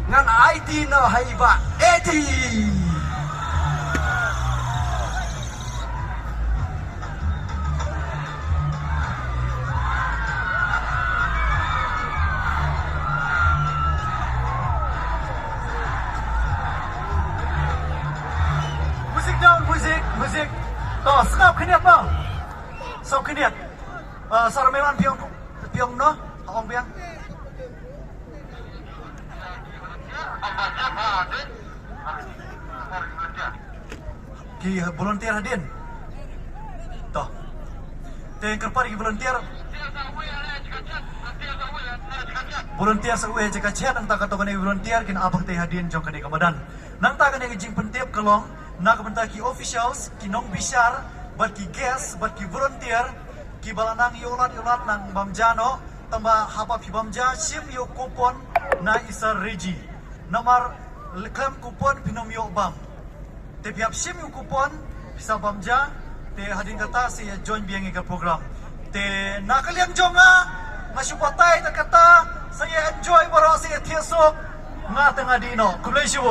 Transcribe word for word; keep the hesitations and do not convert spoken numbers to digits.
Ngan aiti noh ha i Bah Eddie. Music down, music, music. To, sngap khyndiat noh. Sngap khyndiat. Uh, Sarah Melan piong, piong noh. Ong piong. Ki volunteer hadien. To. Te kyrpad ki volunteer. Volunteer sa uwei jaka chet, nangta kato kane volunteer kin ap ha kata hadien jong kane ka madan. Nangta kane ka jingpyntip ka long na ka bynta ki officials, ki nongbishar, bad ki guest, bad ki volunteer, ki ba la nang ïoh lad ïoh lad nang bam ja noh, tangba haba phi bam ja shim ïa u coupon na i Sir Reggie. Namar khlem coupon phin ym ïoh bam. Te phi hap shim ïa u coupon, phi sa bam ja, te hadien kata sa ïa join biang ïa ka program. Te na ka liang jong nga, nga shu batai te kata, sa ïa enjoy baroh, sa ïa thiah suk, nga te nga dih noh. Khublei shibun.